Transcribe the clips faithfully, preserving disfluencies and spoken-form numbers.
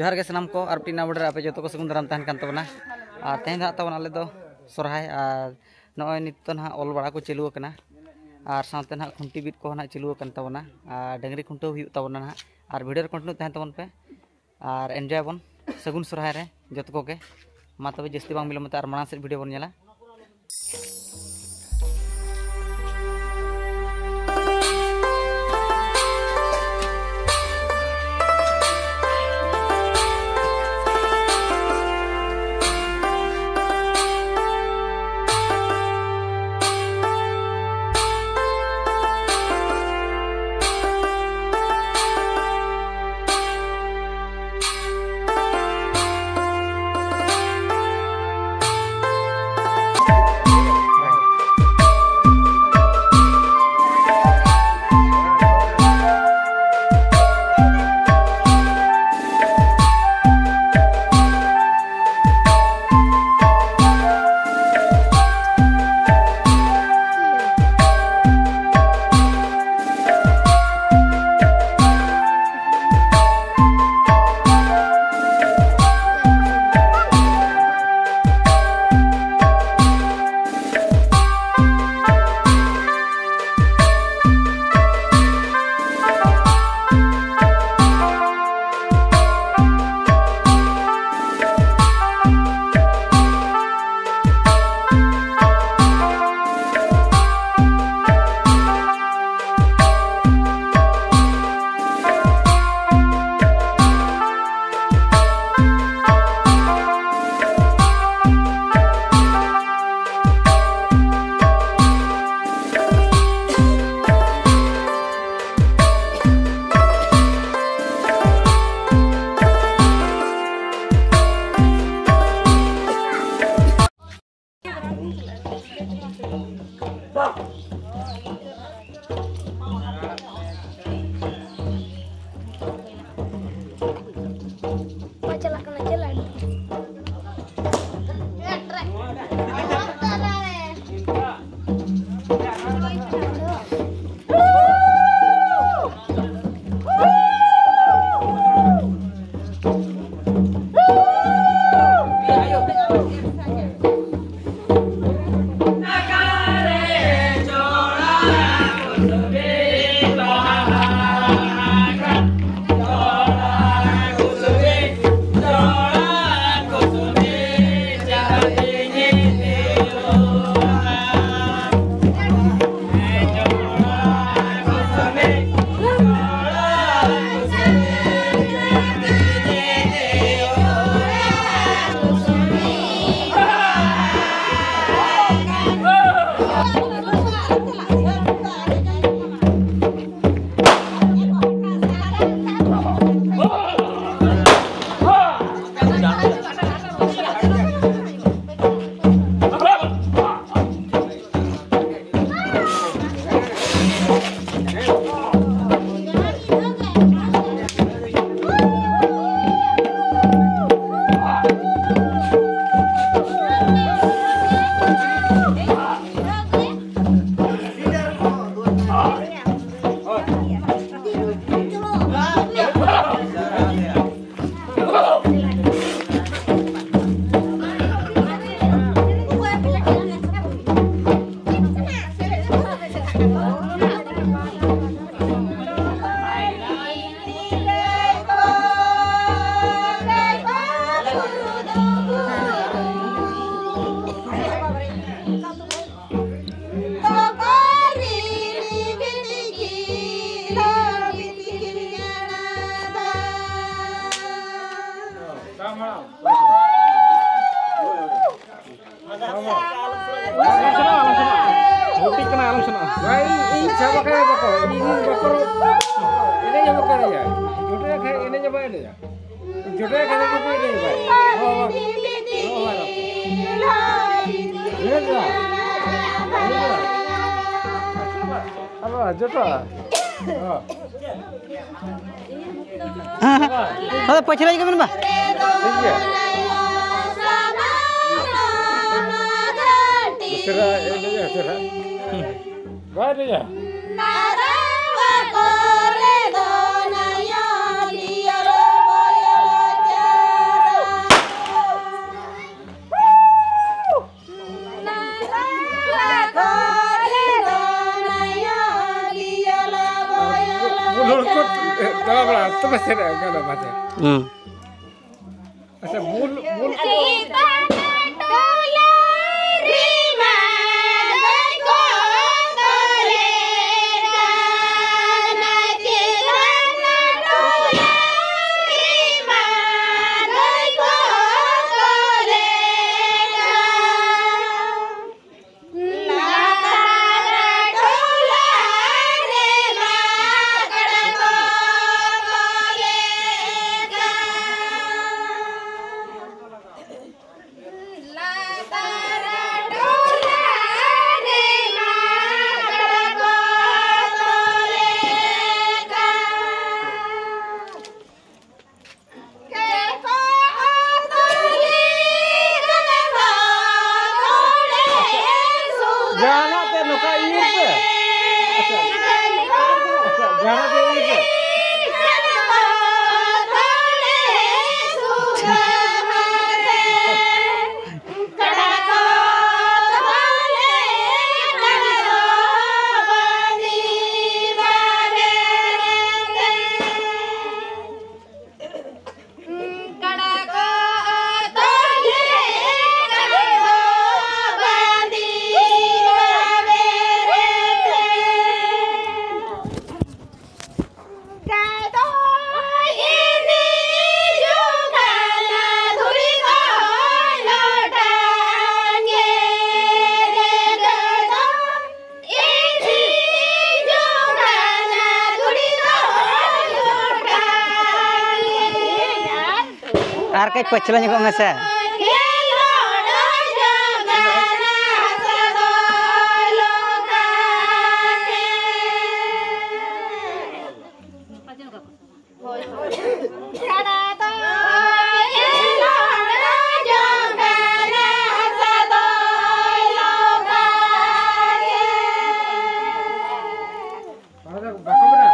ᱡᱚᱦᱟᱨ ᱜᱮ ᱥᱟᱱᱟᱢ ᱠᱚ, ᱟᱨ ᱢᱤᱫᱴᱤᱡ ᱱᱟᱣᱟ video ᱨᱮ ᱟᱯᱮ ᱡᱚᱛᱚ ᱠᱚ ᱥᱟᱹᱜᱩᱱ ᱫᱟᱨᱟᱢ ᱛᱟᱦᱮᱱ ᱠᱟᱱ ᱛᱟᱵᱚᱱᱟ᱾ ᱟᱨ ᱛᱮᱦᱮᱧ ᱫᱚ ᱦᱟᱸᱜ ᱛᱟᱵᱚᱱ ᱟᱞᱮ ᱫᱚ ᱥᱚᱨᱦᱟᱭ, ᱟᱨ ᱱᱚᱜᱼᱚᱭ ᱱᱤᱛᱚᱜ ᱱᱟᱦᱟᱜ ᱚᱞ ᱵᱟᱲᱟ ᱠᱚ ᱪᱟᱹᱞᱩ ᱟᱠᱟᱱᱟ, ᱟᱨ ᱥᱟᱶᱛᱮ ᱱᱟᱦᱟᱜ ᱠᱷᱩᱱᱴᱤ ᱵᱤᱫ ᱠᱚ ᱱᱟᱦᱟᱜ ᱪᱟᱹᱞᱩ ᱟᱠᱟᱱ ᱛᱟᱵᱚᱱᱟ, ᱟᱨ ᱰᱟᱹᱝᱨᱤ ᱠᱷᱩᱱᱴᱟᱹᱣ ᱦᱩᱭᱩᱜ ᱛᱟᱵᱚᱱᱟ ᱱᱟᱦᱟᱜ᱾ ᱟᱨ video ᱨᱮ continue ᱛᱟᱦᱮᱱ ᱛᱟᱵᱚᱱ ᱯᱮ, ᱟᱨ enjoy ᱟᱵᱚᱱ ᱥᱟᱹᱜᱩᱱ ᱥᱚᱨᱦᱟᱭ ᱨᱮ ᱡᱚᱛᱚ ᱠᱚᱜᱮ᱾ ᱢᱟ ᱛᱚᱵᱮ ᱡᱟᱹᱥᱛᱤ ᱵᱟᱝ ᱵᱤᱞᱚᱢ ᱠᱟᱛᱮ ᱟᱨ ᱢᱟᱲᱟᱝ ᱥᱮᱫ video ᱵᱚᱱ ᱧᱮᱞᱟ᱾ ᱵᱟᱭ, ᱤᱧ, ᱤᱧ ᱥᱟᱵ ᱟᱠᱟᱫ ᱵᱟᱠᱚ, ᱤᱧ, ᱤᱧ ᱵᱟᱠᱚ ᱨᱚᱲ, ᱮᱱᱮᱡ ᱦᱚᱸ ᱵᱟᱠᱚ ᱮᱱᱮᱡᱟ᱾ ᱡᱚᱴᱮᱫ ᱠᱷᱟᱡ ᱮᱱᱮᱡ ᱦᱚᱸ ᱵᱟᱭ ᱮᱱᱮᱡᱟ᱾ ᱡᱚᱴᱮᱫ ᱠᱷᱟᱡ ᱫᱚ ᱵᱟᱠᱚ ᱮᱱᱮᱡ ᱵᱟᱭ᱾ ᱦᱚᱸ, ᱦᱚᱸ᱾ ᱦᱚᱸ, ᱦᱚᱸ᱾ ᱟᱞᱚ, ᱡᱚᱴᱟ᱾ ᱦᱚᱸ᱾ ᱦᱮᱸ, ᱦᱮᱸ᱾ ᱟᱫᱚ ᱯᱟᱹᱪᱷᱞᱟᱹ ᱜᱮ ᱢᱮᱱ ᱵᱟ᱾ ᱴᱷᱤᱠ ᱜᱮᱭᱟ᱾ ᱩᱥᱟᱹᱨᱟ ᱮᱱᱮᱡ ᱩᱥᱟᱹᱨᱟ᱾ ᱵᱟᱭ ᱮᱱᱮᱡᱟ᱾ ᱵᱩᱞ ᱦᱚᱲ ᱠᱚ ᱫᱟᱬᱟ ᱵᱟᱲᱟ ᱛᱚᱵᱮ ᱥᱮᱱᱚᱜ ᱜᱟᱱᱚᱜᱼᱟ ᱢᱟᱥᱮ᱾ ᱦᱩᱸ᱾ ᱟᱪᱪᱷᱟ, ᱵᱩᱞ, ᱵᱩᱞ ᱠᱚ᱾ ᱟᱨ ᱠᱟᱹᱡ ᱯᱟᱹᱪᱷᱞᱟᱹ ᱧᱚᱜᱚᱜ ᱢᱮᱥᱮ᱾ ᱚᱱᱟ ᱫᱚ ᱵᱟᱠᱚ ᱢᱮᱱᱟ?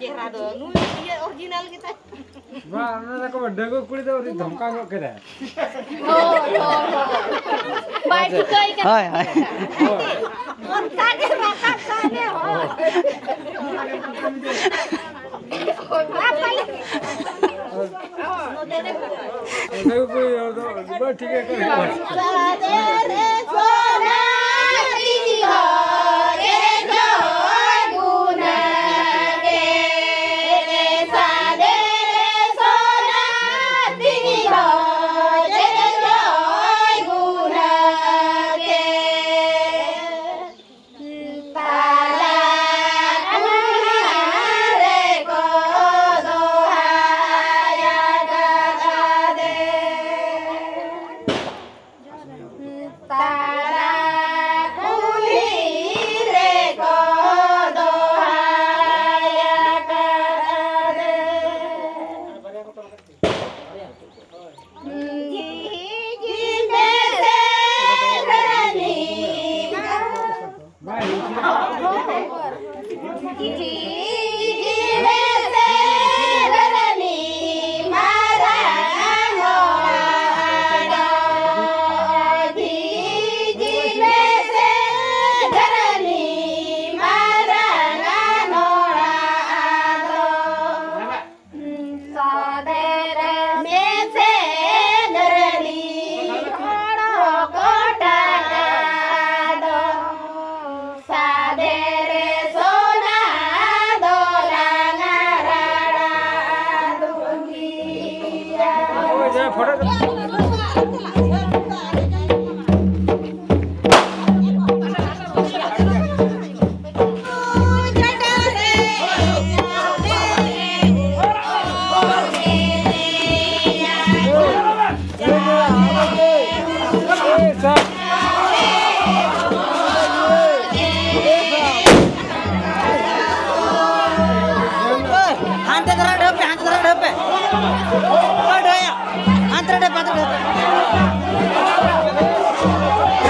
ᱪᱮᱦᱨᱟ ᱫᱚ ᱱᱩᱭ ᱤᱭᱟᱹ original ᱜᱮᱛᱟᱭ᱾ ᱵᱟᱝ, ᱚᱱᱟ ᱫᱚᱠᱚ ᱰᱟᱺᱜᱩᱣᱟᱹ ᱠᱩᱲᱤ ᱫᱚ ᱩᱱᱤ ᱫᱷᱚᱢᱠᱟᱣ ᱧᱚᱜ ᱠᱮᱫᱟᱭ᱾ ᱦᱳᱭ, ᱦᱳᱭ, ᱦᱳᱭ᱾ ᱵᱟᱭ ᱴᱷᱤᱠᱟᱹᱭ ᱠᱟᱱᱟ᱾ ᱦᱳᱭ, ᱦᱳᱭ᱾ ᱚᱱᱠᱟ ᱜᱮ ᱨᱟᱠᱟᱵ ᱠᱟᱜ ᱢᱮ, ᱦᱳᱭ᱾ ᱰᱟᱺᱜᱩᱣᱟᱹ ᱠᱩᱲᱤ ᱦᱚᱲ ᱫᱚ ᱵᱟᱭ ᱴᱷᱤᱠᱟᱹ ᱠᱟᱱᱟ᱾ ᱛᱟᱞᱟ ᱠᱩᱞᱦᱤ ᱨᱮᱠᱚ ᱫᱚᱦᱚᱭ ᱟᱠᱟᱫ᱾ ᱡᱷᱤᱡᱤ ᱢᱮᱥᱮ ᱨᱟᱱᱤ᱾ ᱥᱟᱫᱮᱨᱮ ᱢᱮᱥᱮ ᱜᱟᱹᱨᱟᱹᱱᱤ ᱦᱚᱲ ᱠᱚ ᱴᱟᱠᱟ ᱫᱚ᱾ ᱥᱟᱫᱮᱨᱮ ᱥᱚᱱᱟ ᱫᱚ ᱞᱟᱝᱟ ᱨᱟᱲᱟ ᱫᱩᱜᱤᱭᱟ᱾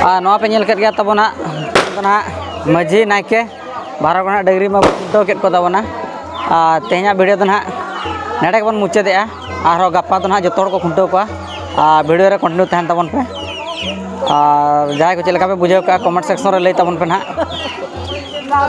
ᱟᱨ ᱱᱚᱣᱟ ᱯᱮ ᱧᱮᱞ ᱠᱮᱫ ᱜᱮᱭᱟ ᱛᱟᱵᱚᱱ ᱦᱟᱸᱜ, ᱫᱚ ᱱᱟᱦᱟᱜ ᱢᱟᱹᱡᱷᱤ ᱱᱟᱭᱠᱮ ᱵᱟᱨ ᱦᱚᱲ ᱠᱚ ᱱᱟᱦᱟᱜ ᱰᱟᱹᱝᱨᱤ ᱢᱟ ᱠᱷᱩᱱᱴᱟᱹᱣ ᱠᱮᱫ ᱠᱚ ᱛᱟᱵᱚᱱᱟ᱾ ᱟᱨ ᱛᱮᱦᱮᱧᱟᱜ ᱵᱷᱤᱰᱤᱭᱳ ᱫᱚ ᱱᱟᱦᱟᱜ ᱱᱚᱰᱮ ᱜᱮᱵᱚᱱ ᱢᱩᱪᱟᱹᱫᱮᱜᱼᱟ᱾ ᱟᱨᱦᱚᱸ ᱜᱟᱯᱟ ᱫᱚ ᱱᱟᱦᱟᱜ ᱡᱚᱛᱚ ᱦᱚᱲ ᱠᱚ ᱠᱷᱩᱱᱴᱟᱹᱣ ᱠᱚᱣᱟ᱾ ᱟᱨ ᱵᱷᱤᱰᱤᱭᱳ ᱨᱮ ᱠᱚᱱᱴᱤᱱᱤᱭᱩ ᱛᱟᱦᱮᱱ ᱛᱟᱵᱚᱱ ᱯᱮ᱾ ᱟᱨ ᱡᱟᱦᱟᱸᱭ ᱠᱚ ᱪᱮᱫ ᱞᱮᱠᱟ ᱯᱮ ᱵᱩᱡᱷᱟᱹᱣ ᱠᱟᱜᱼᱟ, ᱠᱚᱢᱮᱱᱴ ᱥᱮᱠᱥᱚᱱ ᱨᱮ ᱞᱟᱹᱭ ᱛᱟᱵᱚᱱ ᱯᱮ ᱱᱟᱦᱟᱜ᱾